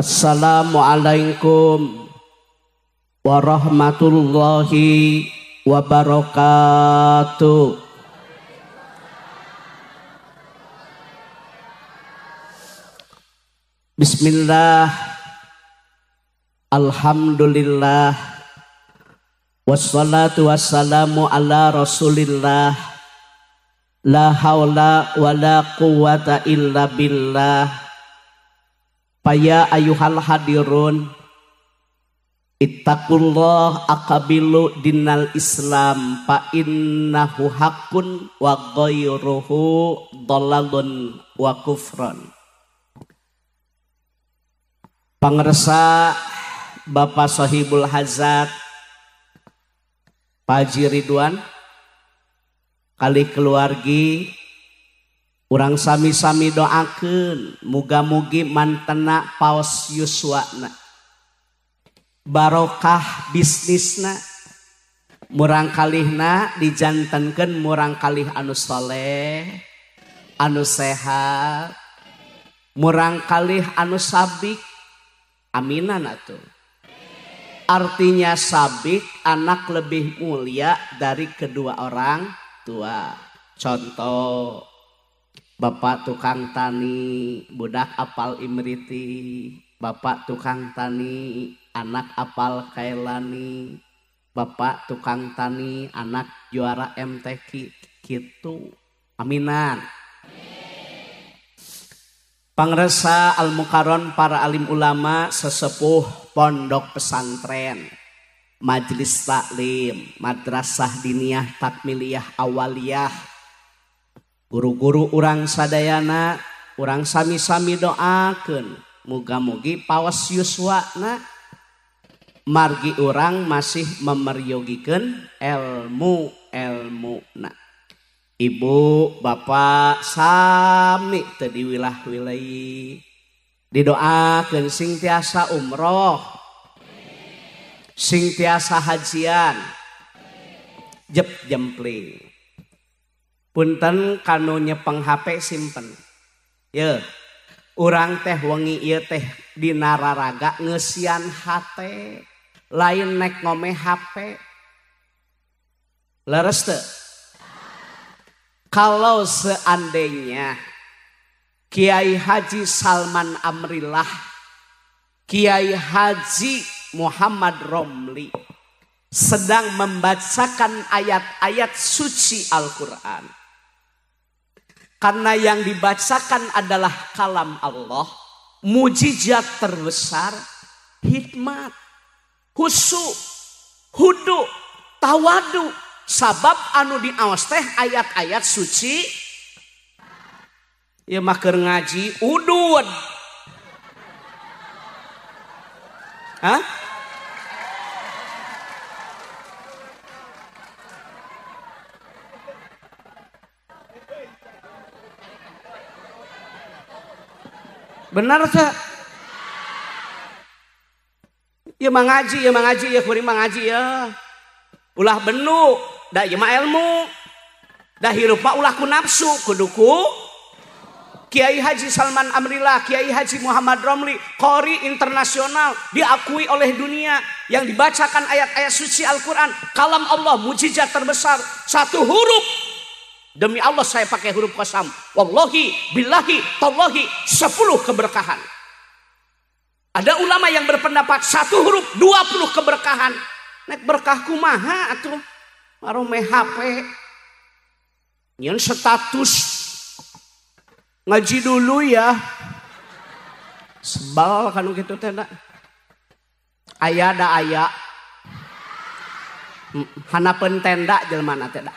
Assalamualaikum warahmatullahi wabarakatuh. Bismillah, alhamdulillah, wassalatu wassalamu ala rasulillah, la haula wala quwata illa billah. Paya ayuhal hadirun, ittaqullah aqabilu dinal islam fa innahu haqqun wa ghairuhu dhalalun wa kufran. Pangersa Bapak Sohibul Hazat Pak Haji Ridwan kali keluargi urang sami-sami doakeun muga-mugi mantena paos yuswana, barokah bisnisna, murang kalihna dijantenkeun murang kalih anu soleh, anu sehat, murang kalih anu sabik. Aminan atuh. Artinya sabik, anak lebih mulia dari kedua orang tua. Contoh, bapak tukang tani, budak apal Imriti. Bapak tukang tani, anak apal Kailani. Bapak tukang tani, anak juara MTQ. Gitu. Aminan. Pangresa Al-Mukarron para alim ulama sesepuh pondok pesantren, majelis taklim, madrasah diniyah takmiliyah awaliyah, guru-guru urang sadayana, urang sami-sami doakeun muga-mugi paos yuswana margi urang masih memeryogikeun ilmu-ilmuna. Ibu, bapak sami teu diwilah-wilahi. Didoakeun sing tiasa umroh, sing tiasa hajian, jep jempling. Punten kanu nyepeng HP simpen. Ye, urang teh wengi ieu teh dina raraga ngeusian hate, lain nek ngome HP. Leres teu? Kalau seandainya Kiai Haji Salman Amrillah, Kiai Haji Muhammad Romli sedang membacakan ayat-ayat suci Al-Quran, karena yang dibacakan adalah kalam Allah, mujizat terbesar, hikmat, khusyuk, hudu, tawadu. Sabab anu diaos teh ayat-ayat suci. Ya mah keur ngaji udud. Hah? Benar teh? Ya mah ngaji, ya mah ngaji, ya kuring mah ngaji ya. Ulah benu, da ieu mah ilmu. Da hirup mah ulah ku nafsu, kudu ku Kiai Haji Salman Amrillah, Kiai Haji Muhammad Romli, qori internasional, diakui oleh dunia, yang dibacakan ayat-ayat suci Al-Quran, kalam Allah, mujizat terbesar, satu huruf. Demi Allah saya pakai huruf qasam. Wallahi, billahi, tallahi, 10 keberkahan. Ada ulama yang berpendapat satu huruf 20 keberkahan. Nek berkah kumaha atuh? Marome HP. Nyeun status ngaji dulu ya. Sebal kan kitu teh da. Aya da aya. Hanapeun tenda jelema teh da.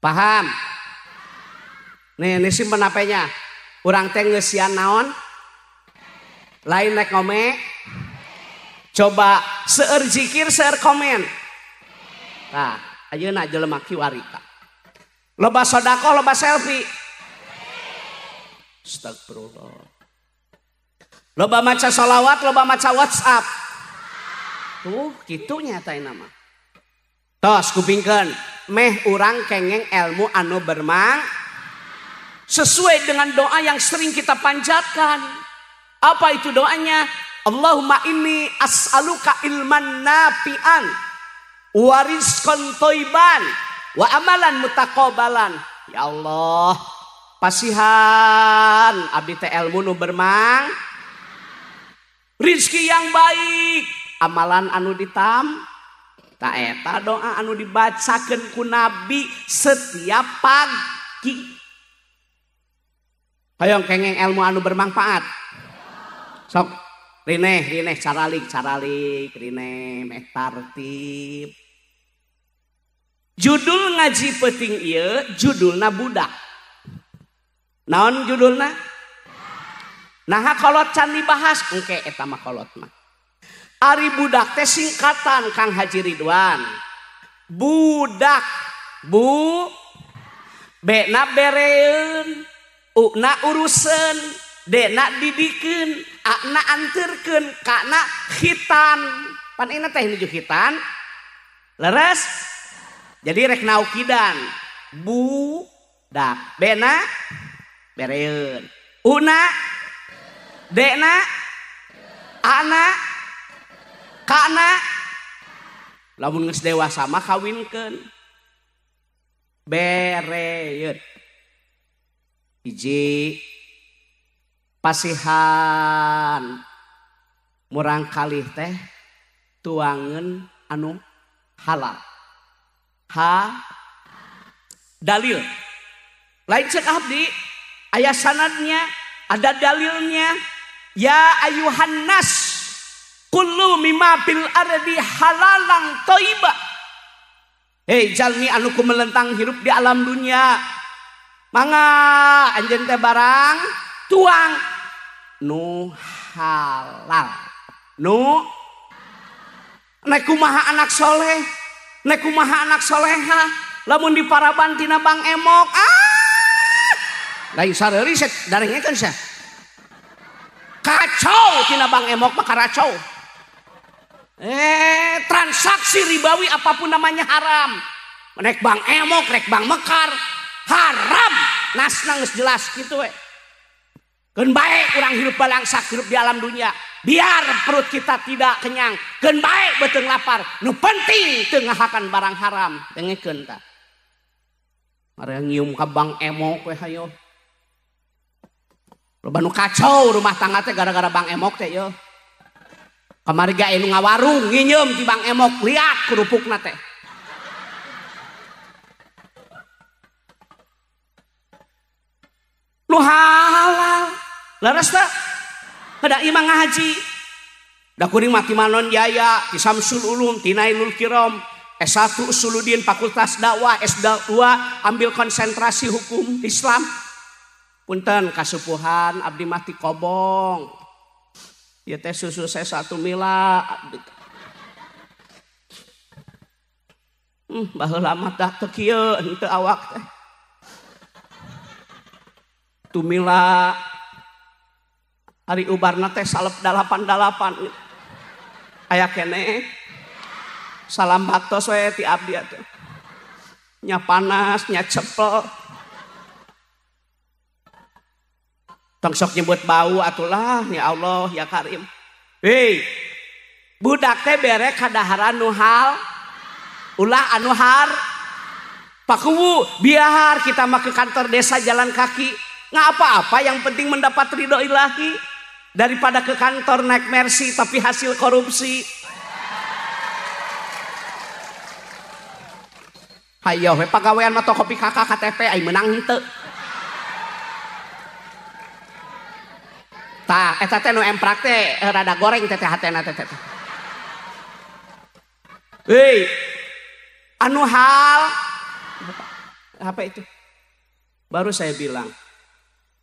Paham? Nih, nih simpen HP-nya. Urang teh ngeusian naon? Lain nek ngome. Coba seueur zikir seueur komen. Tah, ayeuna jelema kiwari ka. Loba sedekah loba selfie. Astagfirullah. Loba maca sholawat loba maca WhatsApp. Tuh kitu nya eta mah. Tos kupingkeun meh urang kengeng ilmu anu bermang. Sesuai dengan doa yang sering kita panjatkan. Apa itu doanya? Allahumma inni as'aluka ilman nafi'an wa rizqan thayyiban wa amalan mutaqabbalan. Ya Allah, pasihan abdi teh ilmu nu bermang, rizki yang baik, amalan anu ditam. Ta eta doa anu dibacakeun ku Nabi setiap pagi. Hayang kengeng ilmu anu bermanfaat. Sok rineh rineh caralik caralik rineh meh tartib. Judul ngaji peuting ieu judulna budak. Naon judulna? Naha kolot can dibahas engke eta mah kolot mah. Ari budak teh singkatan Kang Haji Ridwan. Budak bu B na bereun, U na uruseun, D na didikeun, A na anterkeun, K na khitan. Pan ini teh nuju khitan. Leres? Jadi rek naukidan. Budak B na bereun, U na, D na, A na, Kana lamun geus dewasa mah kawinkeun. Bereun. Hiji pasihan murang kalih teh tuangeun anu halal. Ha dalil. Lain cek abdi aya sanadnya, ada dalilnya. Ya ayuhan nas kullu mimma fil ardi halalan thayyiba. Hei jalmi anu ku melentang hirup di alam dunia, mangga anjeun teh barang tuang nu halal. Nu nek kumaha anak soleh, nek kumaha anak soleha, lamun diparaban tina Bang Emok, ah lain sareuri darengekeun sia. Kacau tina Bang Emok mah karacau. Transaksi ribawi apapun namanya haram. Rek Bang Emok, rek Bang Mekar, haram. Nasna geus jelas kitu we. Keun bae urang hirup balangsak hirup di alam dunia. Biar perut kita tidak kenyang, keun bae beuteung lapar. Nu penting teu ngahakan barang haram. Dengekeun tah. Mare nyium ka Bang Emok we hayo. Loba nu kacau rumah tangga teh gara-gara Bang Emok teh yo. Kamari ge anu ngawarung nginyeum ti Bang Emok, liat kerupukna teh. Nu halal. Leres teh? Kada ieu mah ngaji. Da kuring mah ti Manon Jaya, ti Samsul Ulum, ti Nailul Kiram, S1 Usuluddin Fakultas Dakwah, S2 ambil konsentrasi hukum Islam. Punten kasupuhan abdi mah ti kobong. Ieu teh susu saya 1 mila. Baheula mah dah teu kieu henteu awak teh. Tumila hari ubarna teh salep 88. Aya keneh. Salam baktos we ti abdi atuh. Nya panas, nya cepel. Tong sok nyebut bau atulah ya Allah ya Karim. Hei, budak teh bere kadaharan nu hal ulah anu har. Pakuwu biar kita mah ke kantor desa jalan kaki. Nggak apa-apa, yang penting mendapat ridho ilahi daripada ke kantor naik Mercy tapi hasil korupsi. Hayo we pagawean mah kopi kakak KTP ai menang henteu. Tah eta teh nu emprak teh rada goreng teh hatena teh teh. Hei, anu hal apa itu? Baru saya bilang.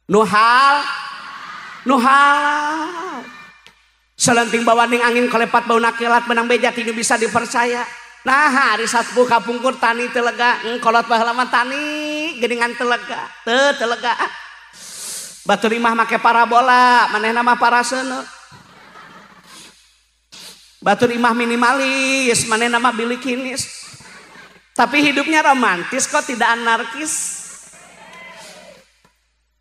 Nu hal, nu hal. Selenting bawaning angin kolepat bau nakilat menang beja tidak bisa dipercaya. Nah hari satbu kapungkur tani telega, kolot baheula mah tani geuningan telega, teu telega. Batur imah make parabola, manehna mah paraseuneu. Batur imah minimalis, manehna mah bilikinis. Tapi hidupnya romantis kok, tidak anarkis.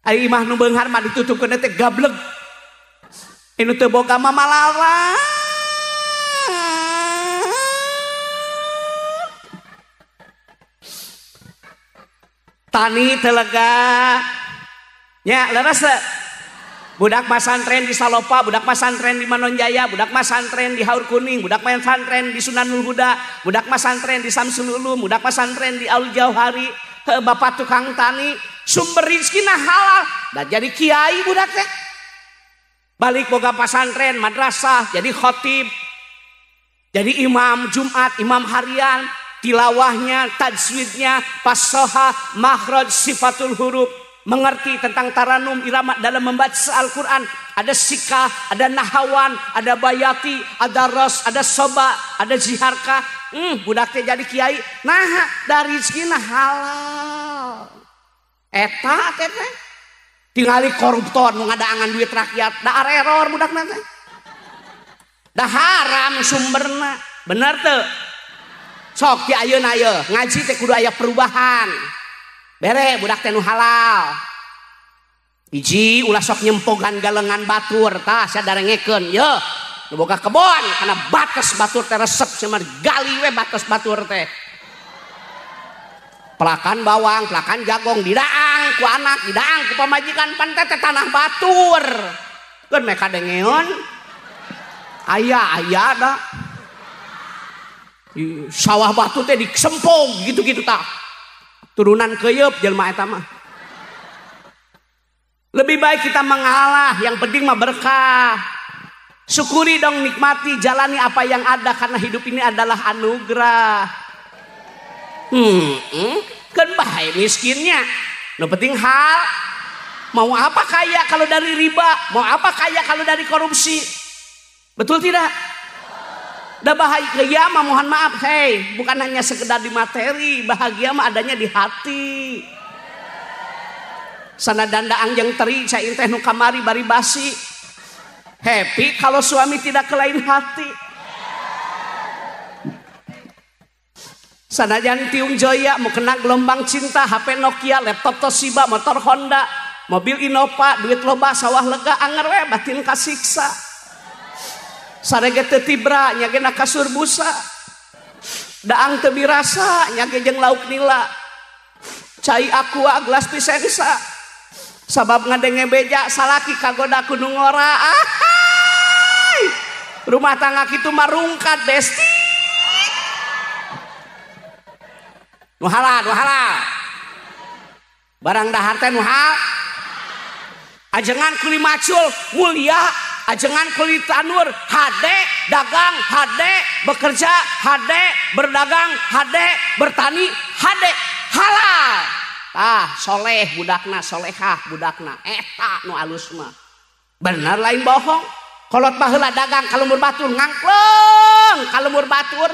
Ari imah nu beunghar mah ditutupkeun teh gableg. Anu teu boga mah malaran. Tani teu lega. Nya leres teu? Budak masantren di Salopa, budak masantren di Manonjaya, budak masantren di Haur Kuning, budak masantren di Sunanul Huda, budak masantren di Samsul Ulum, budak masantren di Al Jauhari, bapak tukang tani, sumber rezekina halal, dan jadi kiai budak teh. Balik boga pasantren, madrasah, jadi khotib, jadi imam Jumat, imam harian, tilawahnya, tajwidnya, fasoha, makhraj, sifatul huruf, mengerti tentang taranum irama dalam membaca Al-Quran. Ada sikah, ada nahawan, ada bayati, ada ros, ada soba, ada ziharka. Budak teh jadi kiai. Nah, dari rezekina halal. Eta teh tingali koruptor nu ngadaangan duit rakyat, da error budak teh. Da haram sumberna. Bener teu? Sok ti ayeuna ye, ngaji teh kudu aya perubahan. Bere budak teh nu halal. Hiji ulah sok nyempogan galengan batur tah sia darengekeun ye. Nu boga kebon kana batas batur teh resep sia mah gali we batas batur teh. Pelakan bawang, pelakan jagong didaang ku anak, didaang ku pamajikan pan teh tanah batur. Keun meh kadengeun. Aya aya da. Sawah batu teh disempong gitu-gitu tah. Turunan keyeup jelema eta mah. Lebih baik kita mengalah, yang penting mah berkah. Syukuri dong, nikmati, jalani apa yang ada karena hidup ini adalah anugerah. Kan bahaya miskinnya. Nu penting hal. Mau apa kaya kalau dari riba? Mau apa kaya kalau dari korupsi? Betul tidak? Dah bahagia kaya mah mohon maaf, hei, bukan hanya sekedar di materi, bahagia mah adanya di hati. Sana dandaang jeung teri cai teh nu kamari bari basi. Happy kalau suami tidak ke lain hati. Sanajan tiung joya mau kena gelombang cinta, HP Nokia, laptop Toshiba, motor Honda, mobil Innova, duit loba, sawah lega, anger we batin kasiksa. Sarege teu tibra nya ge na kasur busa. Daang teu birasa nya ge jeung lauk nila. Cai aqua gelas pisensa. Sabab ngadenge beja salaki kagoda ku nu ngora. Ahai. Rumah tangga kitu mah rungkad besti. Nu halal, nu halal. Barang dahar teh nu halal. Ajengan kuli macul mulia. Ajengan kulit tanur, hade, dagang, hade, bekerja, hade, berdagang, hade, bertani, hade, halal. Tah, soleh budakna, solehah budakna, eta nu alus mah. Bener lain bohong. Kolot baheula dagang ka lembur batur ngangkleng ka lembur batur,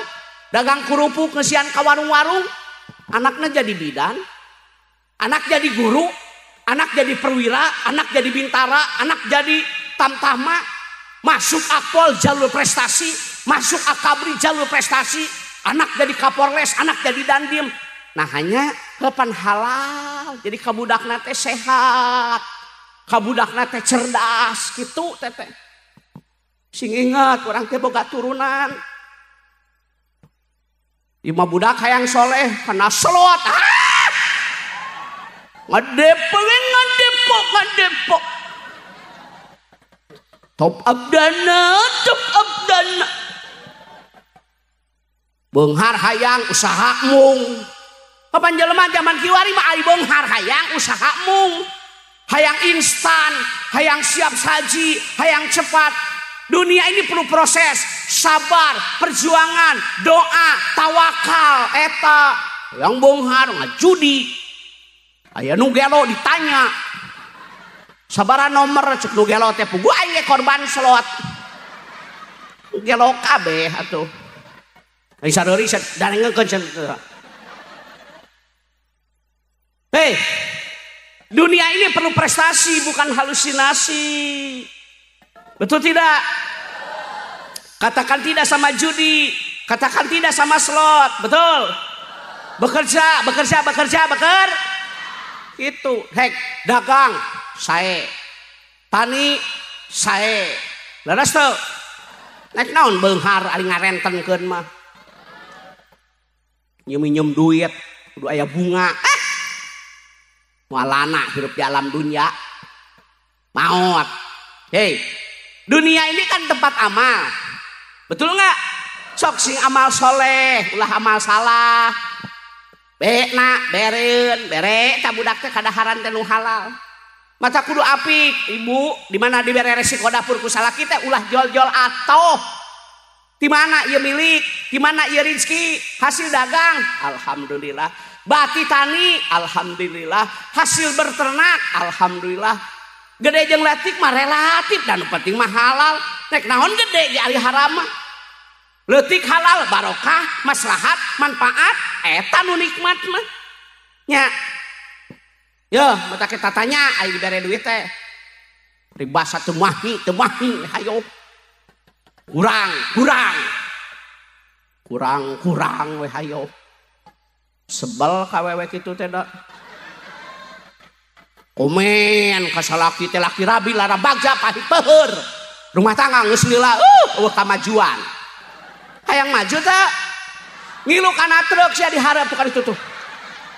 dagang kerupuk ngeusian ka warung-warung, anakna jadi bidan, anak jadi guru, anak jadi perwira, anak jadi bintara, anak jadi tamtama, masuk akpol jalur prestasi, masuk akabri jalur prestasi, anak jadi kapolres, anak jadi dandim. Nah hanya kapan halal, jadi kabudakna teh sehat, kabudakna teh cerdas gitu teteh. Sing ingat orang teh boga turunan. Lima budak hayang soleh kena slot. Ah! Ngadepok, ngadepok, ngadepok. Top up dana, top up dana. Beunghar hayang usaha mung. Kapan jelema zaman kiwari mah ari beunghar hayang usaha mung. Hayang instan, hayang siap saji, hayang cepat. Dunia ini perlu proses, sabar, perjuangan, doa, tawakal, eta. Hayang beunghar ngajudi. Aya nu gelo ditanya. Sabara nomor cek nu gelo teh puguh aing ge korban slot. Gelo kabeh atuh. Ai sareuri darengekeun cenah. Hei, dunia ini perlu prestasi bukan halusinasi. Betul tidak? Katakan tidak sama judi, katakan tidak sama slot, betul? Bekerja, bekerja, bekerja, beker. Itu, hek, dagang. sae, tani sae. Leres teu? Nek naon beunghar ari ngarentenkeun mah. Nyeum-nyeum duit kudu aya bunga. Moal lana hirup di alam dunia. Maot. Hei, dunia ini kan tempat amal. Betul nggak? Sok sing amal soleh, ulah amal salah. Be na bereun, bere ta budak teh kadaharan teh nu halal. Mata kudu apik, ibu, di mana dibere resiko dapur ku salaki teh ulah jol-jol atoh. Di mana ieu milik, di mana ieu rezeki, hasil dagang, alhamdulillah. Bati tani, alhamdulillah. Hasil berternak, alhamdulillah. Gede jeung leutik mah relatif dan penting mah halal. Rek naon gede ge ari haram mah. Leutik halal barokah, maslahat, manfaat, eta nu nikmat mah. Nya. Yo, mata kita tanya ari dibere duit teh. Ribasa teu mahi, hayo. Kurang, kurang. Kurang, kurang we hayo. Sebel ka wewe kitu teh da. Komen ka salaki teh laki rabi lara bagja pahit peuheur. Rumah tangga geus lila, eueuh kamajuan. Hayang maju teh? Ngilu kana truk sia dihareup tuh ka ditu tuh.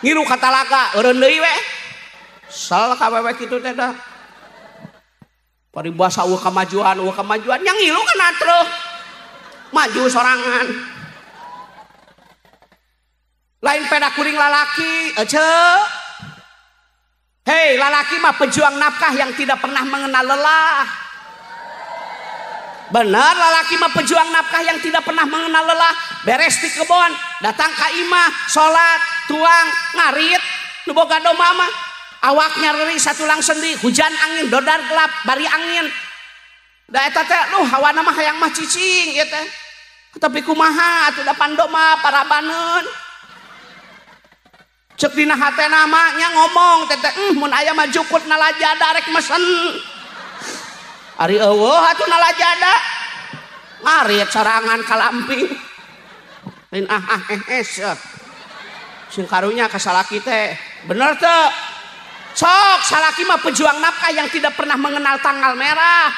Ngilu ka talaga eureun deui we. Sel ka wewe kitu teh da. Paribasa eueuh kamajuan, eueuh kamajuan nya ngilu kana truk. Maju sorangan. Lain peda kuring lalaki, ece. Hei, lalaki mah pejuang nafkah yang tidak pernah mengenal lelah. Benar, lalaki mah pejuang nafkah yang tidak pernah mengenal lelah. Beres di kebon, datang ka imah, salat, tuang, ngarit, nu boga domba mah. Awaknya reri satulang sendi, hujan angin, dodar gelap, bari angin. Da eta teh lu hawana mah hayang mah cicing ieu teh. Tapi kumaha atuh da pando mah parabaneun. Cek dina hatena mah nya ngomong teh teh, mun aya mah jukut nalajada rek mesen. Ari eueuh atuh nalajada. Ngarit sorangan kalamping. Lain ah ah eh eh. Sing karunya ka salaki teh. Bener teu? Sok salaki mah pejuang nafkah yang tidak pernah mengenal tanggal merah.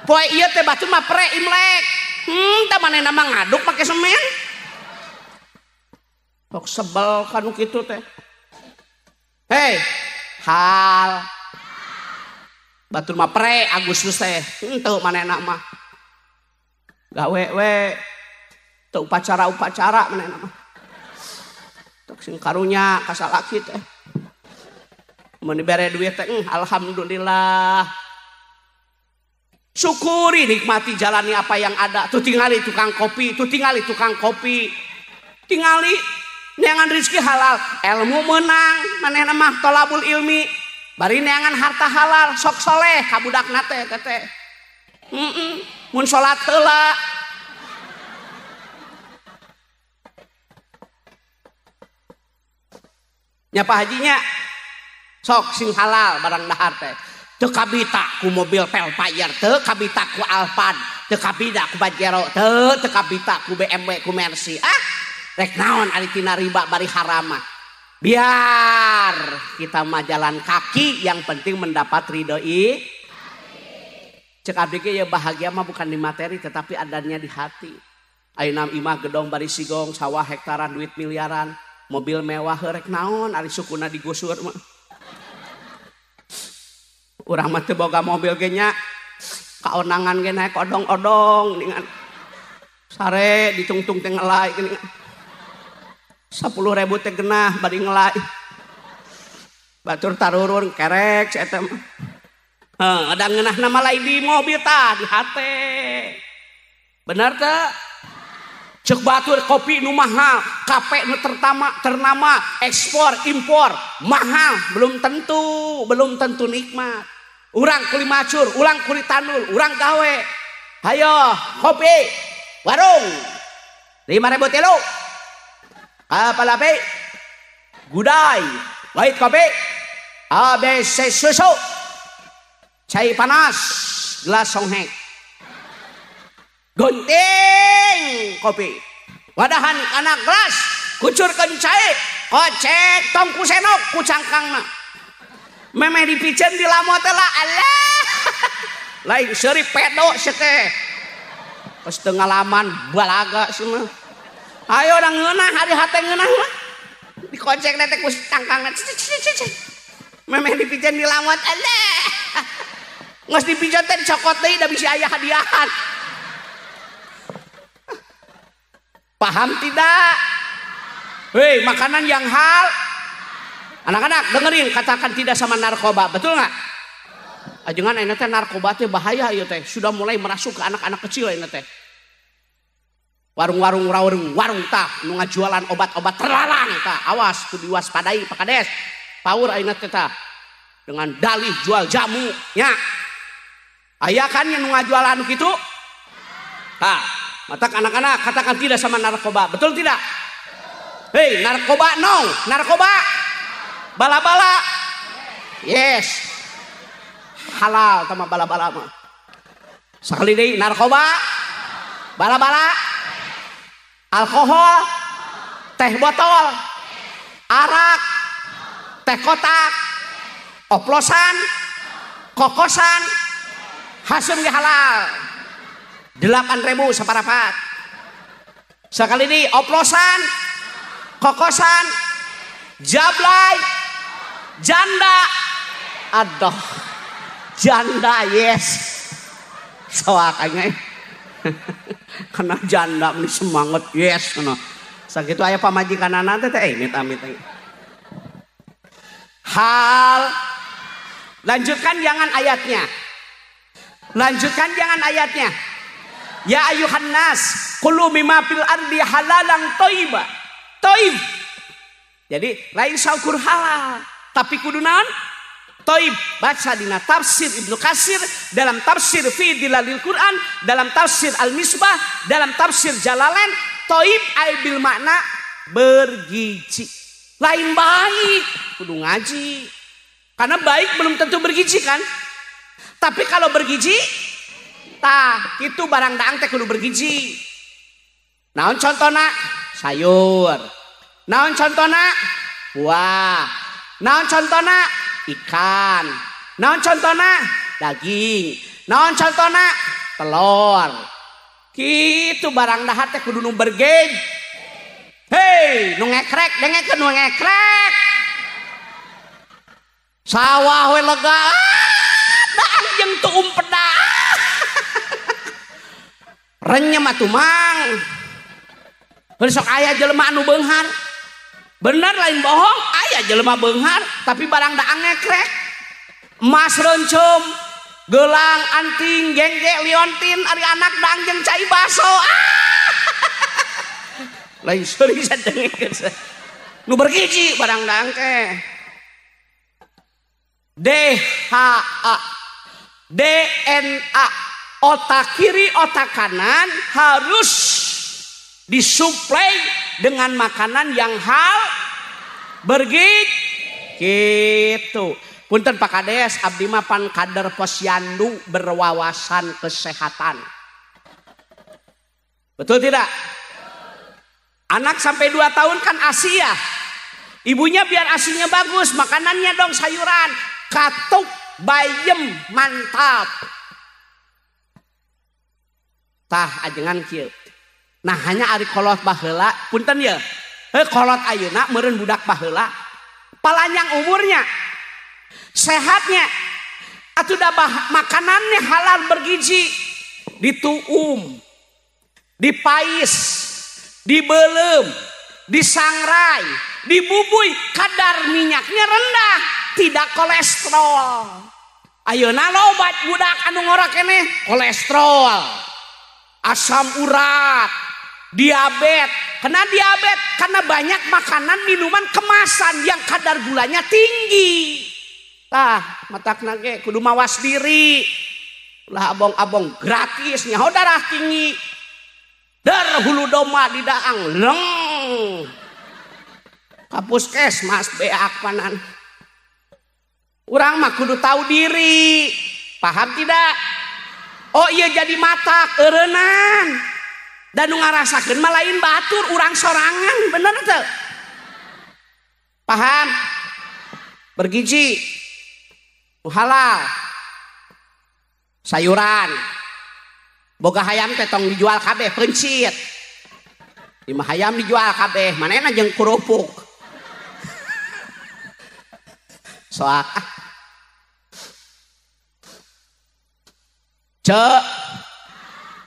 Poe ieu teh batur mah pre Imlek. Tah manehna mah ngaduk make semen. Sok sebel kanu kitu teh. Hei, hal batur mah pre Agustus teh. Henteu manehna mah. Gawe we teu upacara-upacara manehna mah. Tok sing karunya ka salaki teh. Mun dibere duit teh, alhamdulillah. Syukuri, nikmati, jalani apa yang ada. Tuh tingali tukang kopi, tuh tingali tukang kopi. Tingali neangan rezeki halal, ilmu menang, manehna mah tolabul ilmi. Bari neangan harta halal, sok soleh ka budakna teh teteh. Mun salat heula. Nya Pak Hajinya sok sing halal barang dahar teh. Teu kabita ku mobil Velfire, teu kabita ku Alphard, teu kabita ku Pajero, teu kabita ku BMW ku Mercy. Ah, rek naon ari tina riba bari haram mah. Biar kita mah jalan kaki, yang penting mendapat ridhoi. Cek abdi ge ya bahagia mah bukan di materi tetapi adanya di hati. Ayeuna imah gedong bari sigong, sawah hektaran, duit miliaran, mobil mewah rek naon ari sukuna digusur mah. Urang mah teu boga mobil ge nya, kaonangan ge naek odong-odong ningan. Sare ditungtung teh ngelai geuningan. 10.000 teh genah bari ngelai. Batur tarurun kerek si eta mah. Heuh, ada ngeunahna mah lain di mobil tah di hate. Bener teu? Cek batur kopi nu mahal, kafe nu ternama, ekspor, impor, mahal, belum tentu nikmat. Urang kuli macur, urang kuli tanul, urang gawe. Hayo, kopi, warung, 5.000 tilu. Kapal api, gudai, white kopi, ABC susu, cai panas, gelas songhek. Gunting kopi, wadahan kana gelas, kucurkeun cai, kocek tong ku senok ku cangkangna. Memeh dipiceun dilamot lah, alah. Lain seuri pedo sia teh. Geus teu ngalaman balaga sia mah. Ayo da ngeunah ari hate ngeunah mah. Dikocek teh ku cangkangan. Memeh dipiceun dilamot, alah. Geus dipiceun teh dicokot deui da bisi aya hadiahan. Paham tidak? Hei, makanan yang hal. Anak-anak dengerin, katakan tidak sama narkoba, betul nggak? Ajengan ini teh narkoba teh bahaya ieu teh, sudah mulai merasuk ke anak-anak kecil ini teh. Warung-warung warung tah nu ngajualan obat-obat terlarang tah, awas kudu diwaspadai Pak Kades. Paur ayeuna teh tah. Dengan dalih jual jamu nya. Aya kan yang nu ngajualan kitu? Tah, matak anak-anak katakan tidak sama narkoba, betul tidak? Hei, narkoba no, narkoba bala-bala yes, halal sama bala-bala mah. Sekali deui narkoba, bala-bala, alkohol, teh botol, arak, teh kotak, oplosan, kokosan, hasum ge halal. 8.000 saparapat. Sekali deui oplosan, kokosan, jablay, janda, aduh, janda yes, soak aing karena janda meni semangat yes, no. Sakitu aya pamajikanana teh teh amit amit. Hal, lanjutkan jangan ayatnya, lanjutkan jangan ayatnya. Ya ayuhan nas, kulu mimma fil ardi halalan thayyiba. Thayyib. Jadi lain saukur halal, tapi kudu naon? Thayyib. Baca dina tafsir Ibnu Katsir, dalam tafsir fi Dilalil Quran, dalam tafsir Al-Misbah, dalam tafsir Jalalain, thayyib ay bil makna bergizi. Lain baik, kudu ngaji. Karena baik belum tentu bergizi kan? Tapi kalau bergizi, tah itu barang daang teh kudu bergizi. Naon contona? Sayur. Naon contona? Buah. Naon contona? Ikan. Naon contona? Daging. Naon contona? Telur. Kitu barang dahar teh kudu nu bergizi. Hei, nu ngekrek, dengekeun nu ngekrek. Sawah we lega. Daang jeung tuum peda. Renyem atuh mang. Sok aya jelema anu beunghar. Bener lain bohong, aya jelema beunghar tapi barang daang ngekrek. Emas rencem, gelang, anting, gengge, liontin, ari anak daang jeung cai baso. Lain seuri sadengekeun. Nu bergizi barang daang teh. DHA, DNA, otak kiri, otak kanan harus disuplai dengan makanan yang hal bergizi gitu. Punten Pak Kades, abdi mah pan kader posyandu berwawasan kesehatan. Betul tidak? Anak sampai 2 tahun kan ASI ya. Ibunya biar asinya bagus, makanannya dong sayuran, katuk, bayem, mantap. Tah ajengan kieu. Nah hanya ari kolot baheula, punten ya. Heuh kolot ayeuna meureun budak baheula. Palanjang umurnya, sehatnya, atuh da makanannya halal bergizi, dituum, dipais, dibelem, disangrai, dibubui, kadar minyaknya rendah, tidak kolesterol. Ayeuna loba budak anu ngora keneh kolesterol, asam urat, diabetes. Kena diabetes karena banyak makanan minuman kemasan yang kadar gulanya tinggi. Tah, matakna ge kudu mawas diri. Ulah abong-abong gratis nyaho darah tinggi. Dar hulu domba di daang leng. Ka puskesmas beak panan. Urang mah kudu tahu diri. Paham tidak? Oh iya jadi matak eureunnan. Dan nu ngarasakeun mah lain batur urang sorangan, bener teu? Paham? Bergizi. Nu halal. Sayuran. Boga hayam teh tong dijual kabeh peuncit. Lima hayam dijual kabeh, manehna jeung kerupuk. Soak ah. Cek.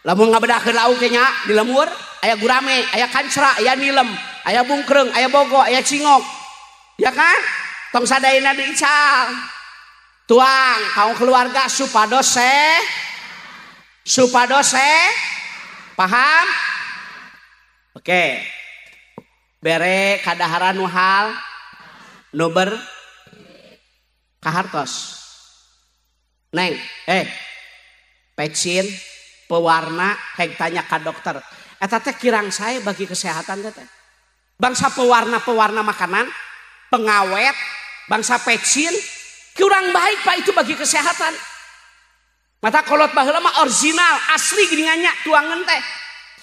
Lamun ngabedakeun lauk ge nya di lembur aya gurame, aya kancra, aya nilem, aya bungkreung, aya bogo, aya cingok. Ya kan? Tong sadayana diical. Tuang kaum keluarga supados paham? Oke. Bere kadaharan nu hal nu ber kahartos. Neng, pecin pewarna hek tanya ka dokter. Eta teh kirang sae bagi kesehatan teh. Bangsa pewarna-pewarna makanan, pengawet, bangsa pecin kurang baik Pak itu bagi kesehatan. Mata kolot baheula mah original, asli geuningannya tuangan teh.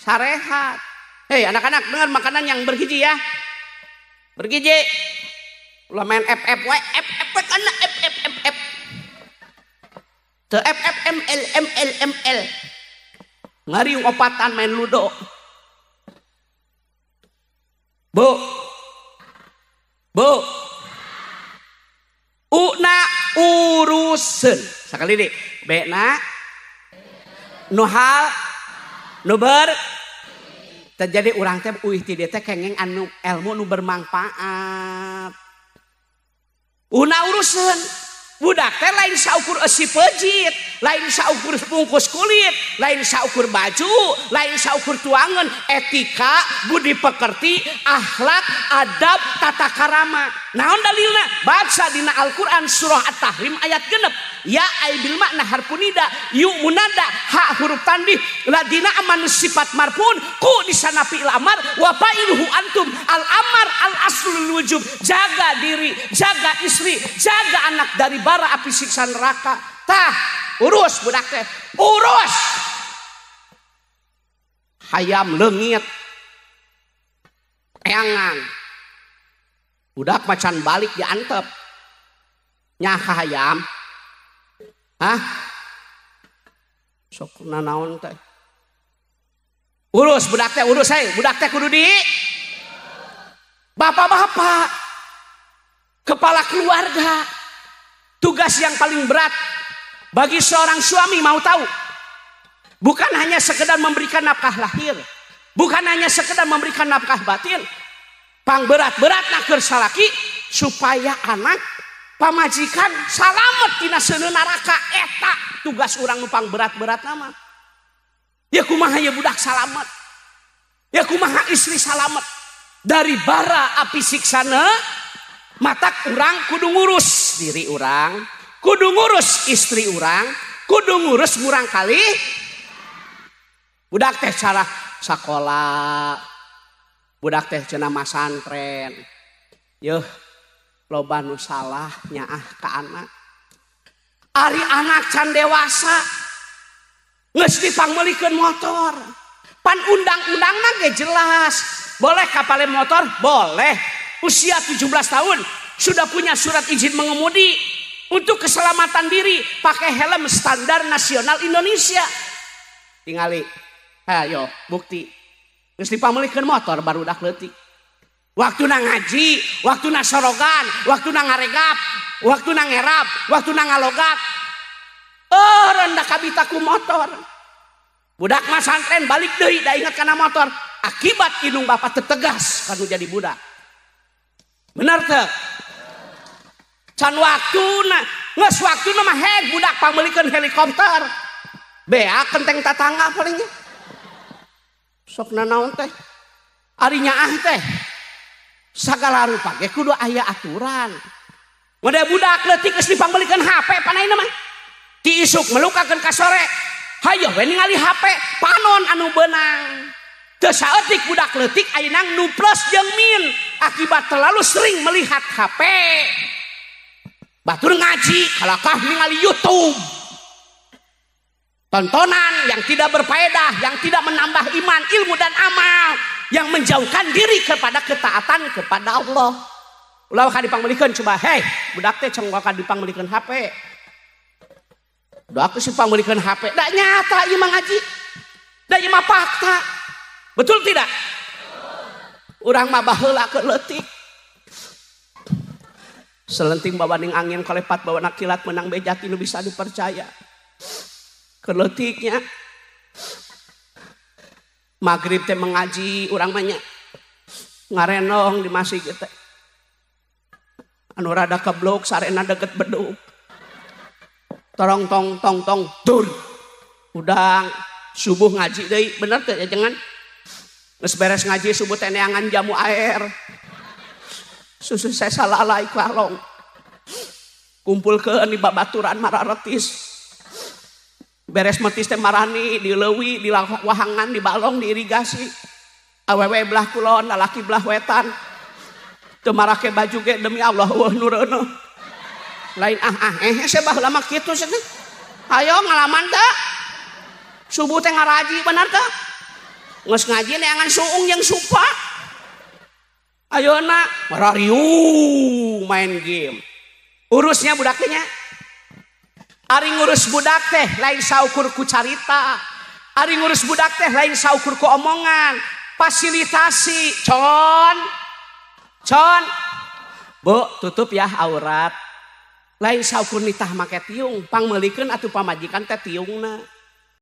Sarehat. Hei anak-anak dengar makanan yang bergizi ya. Bergizi. Ulah main F F W F F W kana F F F F. Teu F F M L M L M L. Ngariung opatan main ludo. Bu. Bu. Una urusan. Sekali deui. B na nu hal nu ber terjadi urang teh uih ti dieu teh kengeng anu ilmu nu bermanfaat. Una urusan. Budak teh lain saukur eusi pejit, lain saukur bungkus kulit, lain saukur baju, lain saukur tuangan, etika, budi pekerti, akhlak, adab, tata karama. Naon dalilna? Baca dina Al-Qur'an surah At-Tahrim ayat 6. Ya ai bil makna harpunida, yu munada, ha huruf tanbih, ladina amanu sifat marfun, ku disana fi'il amar, wa fa'iluhu antum, al amar al aslul wujub. Jaga diri, jaga istri, jaga anak dari bara api siksa neraka. Tah, urus budak teh, urus. Hayam leungit. Eangan. Budak macan balik diantep. Nyaka hayam. Hah? Sok nanaon teh. Urus budak teh, urus hei, budak teh kudu di bapak-bapak, kepala keluarga. Tugas yang paling berat bagi seorang suami mau tahu, bukan hanya sekedar memberikan nafkah lahir, bukan hanya sekedar memberikan nafkah batin. Pang berat-berat nak keur salaki supaya anak pamajikan salamet tina seuneu neraka. Eta tugas urang nu pang berat-berat nama. Ya kumaha ya budak salamet, ya kumaha istri salamet dari bara api siksana. Matak urang kudu ngurus diri urang, kudu ngurus istri urang, kudu ngurus murang kali budak teh cara sakola, budak teh cenah masantren. Yeuh loba nu salah nyaah ka anak. Ari anak can dewasa geus dipangmeulikeun motor. Pan undang-undangna ge jelas, boleh kapale motor? Boleh. Usia 17 tahun sudah punya surat izin mengemudi. Untuk keselamatan diri pakai helm standar nasional Indonesia. Tingali. Ayo bukti. Geus dipangmeulikeun motor barudak leutik. Waktuna ngaji, waktuna sorogan, waktuna ngaregap, waktuna ngerap, waktuna ngalogat. Oh, rendah kabita ku motor. Budak masantren balik deui da ingat kana motor. Akibat indung bapak tetegas kanu jadi budak. Bener teu? Can waktuna, geus waktuna mah heg budak pangmeulikeun helikopter. Bea kenteng tatangga palingnya. Sok nanaon teh? Ari nyaah teh. Sagala rupa ge kudu aya aturan. Mode budak leutik geus dipangmeulikeun HP panaina mah. Ti isuk melukakeun ka sore. Hayo we ningali HP, panon anu beunang. Teu saeutik budak leutik ayeuna nu plus jeung min akibat terlalu sering melihat HP. Batur ngaji kalakah ningali YouTube. Tontonan yang tidak berfaedah, yang tidak menambah iman, ilmu dan amal, yang menjauhkan diri kepada ketaatan kepada Allah. Ulah ka dipangmeulikeun coba, hei, budak teh cong ka dipangmeulikeun HP. Doa aku sih pangmeulikeun HP. Da nyata ieu mah ngaji. Da ieu mah fakta. Betul tidak? Urang mah baheula keur leutik. Selenting bawaning angin kalepat bawa kilat menang bejati nu bisa dipercaya. Keur leutiknya. Maghrib teh mengaji urang mah nya. Ngarenong di masjid teh. Anu rada keblok sarena deket beduk. Torong tong tong tong tur. Udang subuh ngaji deui, bener teh ya jangan. Geus beres ngaji subuh teh neangan jamu air. Susu saya salalai kalong. Kumpulkeun di babaturan mararetis. Beres metis teh marani di leuwi, di wahangan, di balong, di irigasi. Awewe belah kulon, lalaki belah wetan. Teu marake baju ge demi Allah eueuh nu reuneuh. Lain ah ah eh saya baheula mah kitu cenah. Ayo ngalaman teh. Subuh teh ngaraji bener teh. Geus ngaji neangan suung jeung supa. Ayeuna marariung main game. Urusnya budaknya. Ari ngurus budak teh lain saukur ku carita. Ari ngurus budak teh lain saukur ku omongan. Fasilitasi, con. Con. Bu, tutup ya aurat. Lain saukur nitah make tiung, pangmeulikeun atuh pamajikan teh tiungna.